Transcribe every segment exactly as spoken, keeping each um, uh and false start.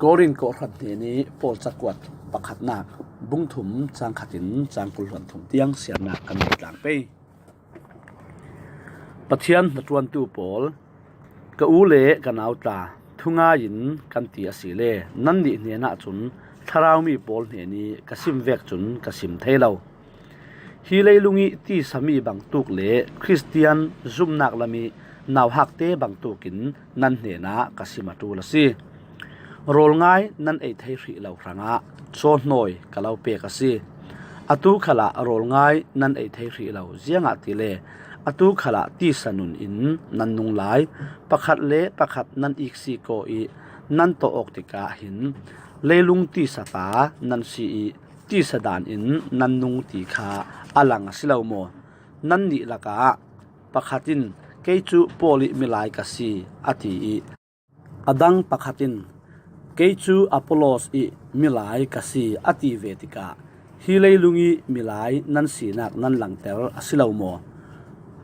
Korin kawhhran hnenih Paul cakuat pakhatnak bung thum cang khatin cang kul hluan thum tiang siarnak kan nei tlang pei. Pathian hnaṭuantu pawl, ka u le ka nau tla, thungai-in kan ti asile nannih hnenah cun thlarau mi pawl hnenih ka sim vek cun ka sim thei lo. Hi leilung ih tisa mi bangtuk le Khristian zumnak lam ih nauhakte bangtukin nan hnenah ka sim a ṭul a si. Rawl ngai nan ei thei hrih lo hrangah cawhnawi ka lo pek a si. Atu khalah rawl ngai nan ei thei hrih lo, ziangahtile atu khalah tisa nun in nan nung lai. Pakhat le pakhat nan iksik aw ih nan tawh awk tikah hin leilung tisa ta nan si ih tisa dan in nan nung ti kha a lang a si lo maw? Nannih lakah pakhat in, "Kei cu Paul ih milai ka si," a ti ih a dang pakhat in, "Kei cu Apollos ih milai ka si," a ti ve tikah hi leilung ih milai nan sinak nan langter a si lo maw?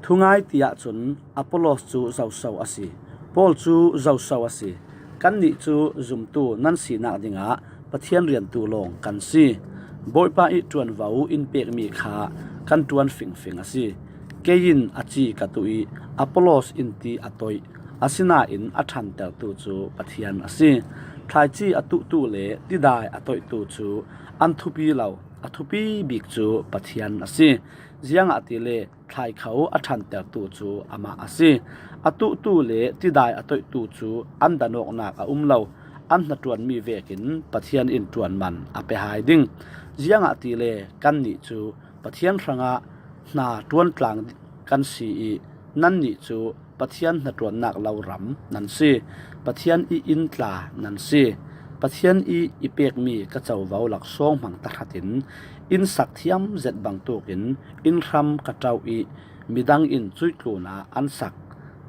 Thungai ti ahcun Apollos cu zoso a si, Paul cu zoso a si. Kannih cu zumtu nan sinak dingah Pathian riantu lawng kan si. Bawipa ih ṭuanvo in pekmi kha kan ṭuan fingfing a si. Kei in a ci ka tuh ih Apollos in ti a toih, asinain a ṭhantertu cu Pathian a si. Thlaici a tuhtu le tidai a toihtu cu an thupi lo, a thupi bik cu Pathian a si. Ziangahtile thlaikho a ṭhantertu cu amah a si. A tuhtu le tidai a toihtu cu an danawknak a um lo. An hnaṭuanmi vekin Pathian in ṭuan man a pe hai ding. Ziangahtile kannih cu Pathian hrangah hna ṭuantlang kan si ih nannih cu Pathian hnaṭuannak lo ram nan si. Pathian ih inn tla nan si. Pathian ih i pekmi ka covo laksawng hmang tahratin inn sak thiam zet bangtukin inn hram ka ṭauh ih midang in cuih tlunah an sak.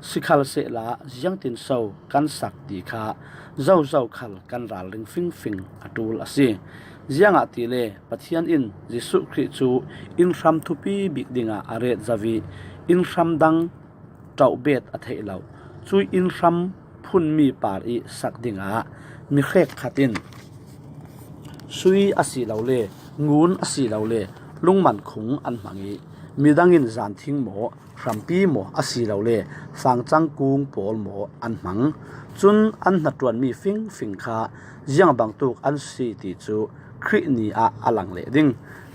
Sikhalsehla ziangtinso kan sak ti kha zozo khal kan ralring fingfing a ṭul a si. Ziangahtile Pathian in Jesuh Khrih cu inn hram thupi bik dingah a ret zo ih inn hram dang ṭauh bet a theih lo. Cuih inn hram phunmi par ih sak dingah mi hrekkhat in sui asilole ngun asilole lungman khung an hmang ih midang in zanthing maw, hrampi maw asilole fangcang kung pawl maw an hmang. Cun an hnaṭuanmi fingfing kha ziang bangtuk an si ti cu Khrih ni ah a lang leh ding.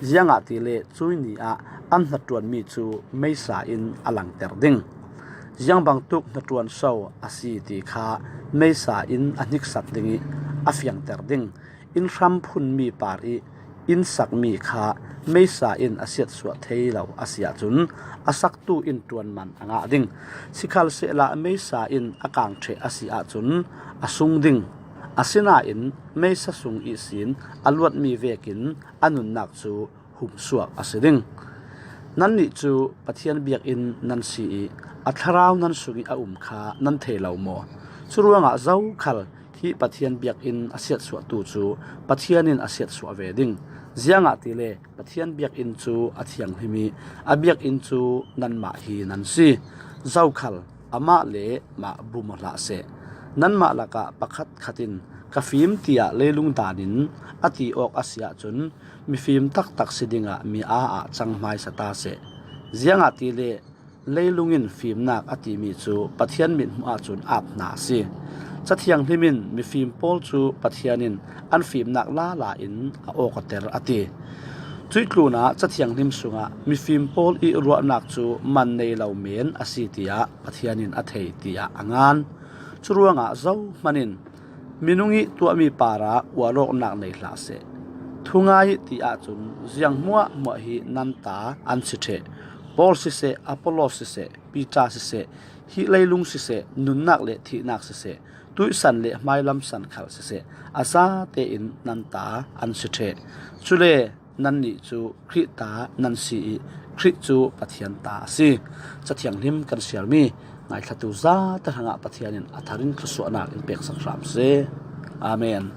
Ziangahtile cuih ni ah an hnaṭuanmi cu meisa in a langter ding. Ziang bangtuk hnaṭuan so a si ti kha meisa in a hniksak ding ih a fiangter ding. Inn hram phunmi par ih inn sakmi kha meisa in a siatsuah thei lo a si ahcun a saktu in ṭuan man a ngah ding. Sikhalsehla meisa in a kang ṭheh a si ahcun a sung ding. Asinain meisa sung ihsin a luatmi vekin a nunnak cu humsuak a si ding. Nannih cu Pathian biakinn nan si ih a thlarau nan sungih a um kha nan thei lo maw? Curuangah zokhal hi Pathian biakinn a siatsuahtu cu Pathian in a siatsuah ve ding. Ziangahtile Pathian biakinn cu a thianghlim ih a biakinn cu nanmah hi nan si. Zokhal amah le mah bum aw hlah seh. Nanmah lakah pakhatkhat in ka fim tiah leilung danin a ti awk a si ahcun mifim taktak si dingah mi aa ah cang hmaisa ta seh. Ziangahtile leilung in fimnak a timi cu Pathian mithmuh ahcun ap hna a si. Cathianghlim in mifim pawl cu Pathian in an fimnak lala in a awkater a ti. Cuih tlunah Cathianghlim sungah mifim pawl ih ruahnak cu man nei lo men a si tiah Pathian in a thei tiah a ngan. Curuangah zohman in minung ih tuahmi parah uar awknak nei hlah seh. Thungai ih ti ahcun ziang hmuahhmuah hi nan ta an si ṭheh. Paul siseh, Apollos siseh, Piter siseh, hi leilung siseh, nunnak le thihnak siseh, tuihsan le hmailam san khal siseh, a zatein nan ta an si ṭheh. Cule nannih cu Khrih ta nan si ih Khrih cu Pathian ta a si. Cathianghlim kan siarmi ngaithlatu zate hrangah Pathian in a thar in thluasuahnak in peksak hram seh. Amen.